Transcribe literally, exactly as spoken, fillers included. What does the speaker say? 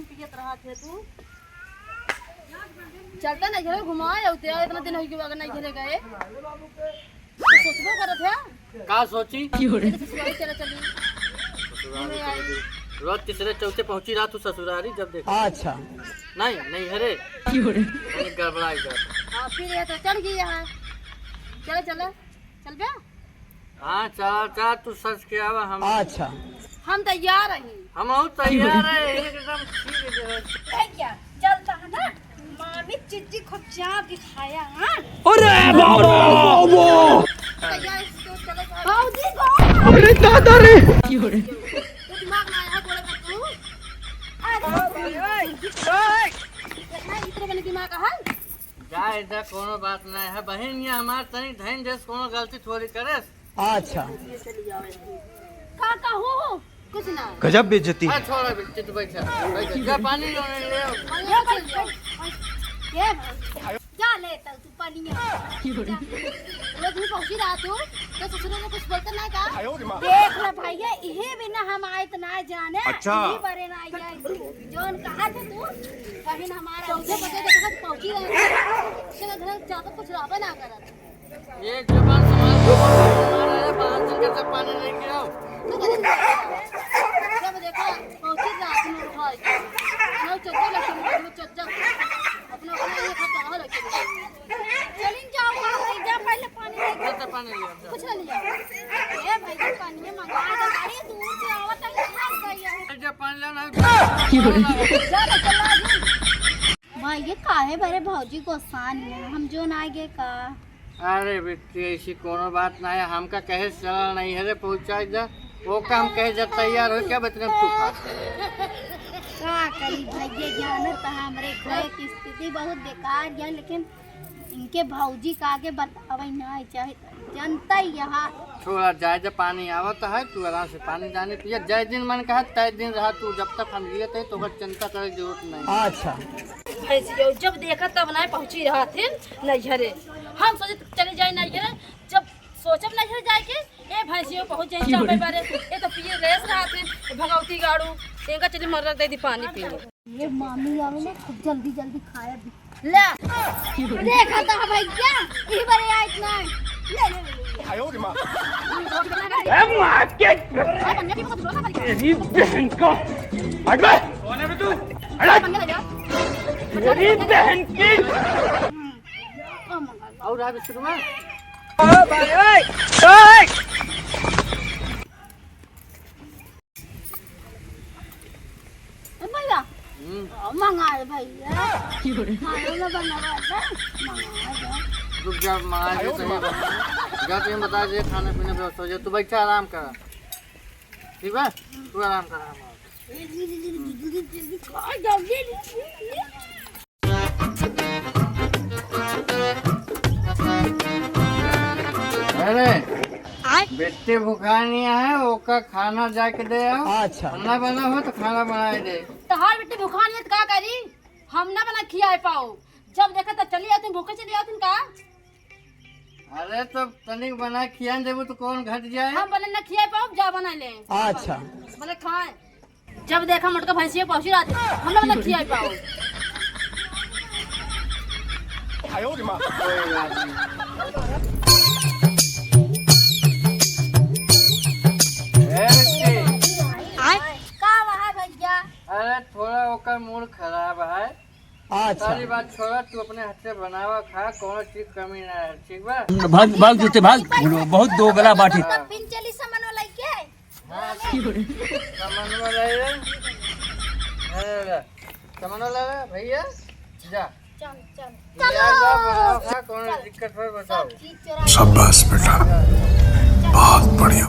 पियत रहत है तू। चलता नहीं घरे घुमाए आउते, इतना दिन हो गया अगर नहीं घरे गए। तू सोचबो करत है? का सोची? चलो, चलो, चलो। ससुरारी घूमे आई। चली गई। रोज तीसरे चौथे पहुंची रहा तू ससुरारी जब देखा। अच्छा। नहीं, नहीं, अरे। क्यों रे? अरे, गड़बड़ा गया। हाँ, फिर ये तो चढ़ गई यहाँ। चलो, चलो। चल बे। हाँ, चला, चला, तू सच के आवा, हम अच्छा। हम तैयार हई। हम और तैयार है, एकदम ठीक है। भैया, चलता है ना, मामी चिट्ठी खूब चाप के खाया, हाँ? अरे बाबा, बाबा। तैयार है, तो चलो, चलो। बाबूजी को। अरे दादा रे। तू दिमाग ना है, गोड़े पर तू। अरे, इतना इतना बने दिमाग है? जा, इधर कोनो बात नहीं है, बहिन, ये हमार तनी धइन जैस कोनो गलती थोड़ी करे। अच्छा। का कहू? कुछ ना। गजब बेइज्जती है। छोड़ा बेइज्जती, तू बैठ जा, बैठ जा। जा, पानी ले आओ। ये भाई, ये भाई, जा ले तब तू पानी। जा। रोज भी पहुंची रहा तू, तो ससुर ने कुछ बोलते नहीं का? देख ले भैया, इहे बिना हम आए तो ना जाने। अच्छा। इही बरे ना आए। जौन कहा थे तू, बहिन हमारा उसे बता दे, कहाँ पहुंची रहे। चलो घर जाकर कुछ रहबे ना करत। एक जबान समाज को मारा है, बाहर चल कर जब पानी लेके आओ। जब देखा, पहुंची रात में उठा के। ना चद्दर लगे, ना चद्दर। अपना, अपना ये खाता है लगे। चलिन जाओ, वहाँ से जा, पहले पानी लेके आओ। पानी ले आओ, जा। कुछ ना ले आओ। ए भाई, पानी मंगा दे, गाड़ी दूर से आवत है, थक गई है। जा, पानी लाओ ना। जा, चला जा। भाई, ये काहे बरे भौजी गोस्सान है, हम जो ना आगे का। अरे बेटी, ऐसी कोनो बात ना है, हमका कहे चला नहीं है रे, पहुँचा जा। वो का हम कहे जब तैयार हो, क्या बचने में तू फंस गए? का करी भैया, जानत है हमरे घर की स्थिति बहुत बेकार है, लेकिन इनके भौजी का आगे बतावे ना चाहे जनता ही यहाँ। छोड़ा जाए, जब पानी आवत है, तू आराम से पानी जाने पिया, जय दिन मन कहा, तय दिन रहा तू, जब तक हम जियत है, तो ओकर चिंता करे के जरूरत नहीं। अच्छा। भैंसिया जब देखा तब ना पहुँची रहत है नैहरे। हम सोचे चले जाए नैहरे, जब सोचब नैहरे जाए के, ए भैंसिया पहुँच जाए चापे बारे, ये तो पिए रेस रहत है, भगवती गाड़ू, इनका चली मर्रा दे दी पानी पीने। ये मामी आवे ना, खूब जल्दी जल्दी खाया भी। ले, देखा तो है भैया, इही बारे आइत ना। ले, ले, ले, ले। आयो रे माँ। ए माँ के। तेरी बहन को। हट बे। कौन है बे तू? हट। तेरी बहन की। और आ बिस्कुट में। ओ भाई, ओए, ओए। ए भैया, हम्म। मंगा दे भैया। खाना ना बनावा था, मंगा दे। रुक जा, मंगा दे, सही बात है। जा, तुम बता दे, खाने पीने व्यवस्था हो जाए। तू बैठा, आराम कर। ठीक बा? तू आराम कर, हम आवत। अरे, आय? बेटी भुखानी है, ओका खाना जाके दे आओ। अच्छा। खाना बना हो तो खाना बनाए दे। तहार बेटी भुखानी है तो का करी? हम ना बना खियाए पाओ। जब देखा तब चली आती, भूखे चली आती का? अरे तो तनिक बना खियान देबू तो कौन घट जाए? हम बने ना खियाए पाओ, जा बना ले। अच्छा। भले खाए। जब देखा मोटका भैंसिया पहुंची रहत, हम लोग ना खियाई पाओ। कोई बात नहीं। ए, मिट्टी। आय? का वहा भैया? अरे थोड़ा ओकर मूड खराब है। अच्छा। सारी बात छोड़ा, तू अपने हाथ से बनावा खा, कोनो चीज कमी ना है, ठीक बा? भाग, भाग जूते भाग, बहुत दोगला बाटे। पिन चली सामान वाला के। हाँ, सामान वाला है। अरे, सामान वाला है, भैया, जा। चल, चल। ले आ, जा, बनावा खा, कोनो दिक्कत हो, बताओ। सब चीज चोरा शाबाश बेटा, बहुत बढ़िया।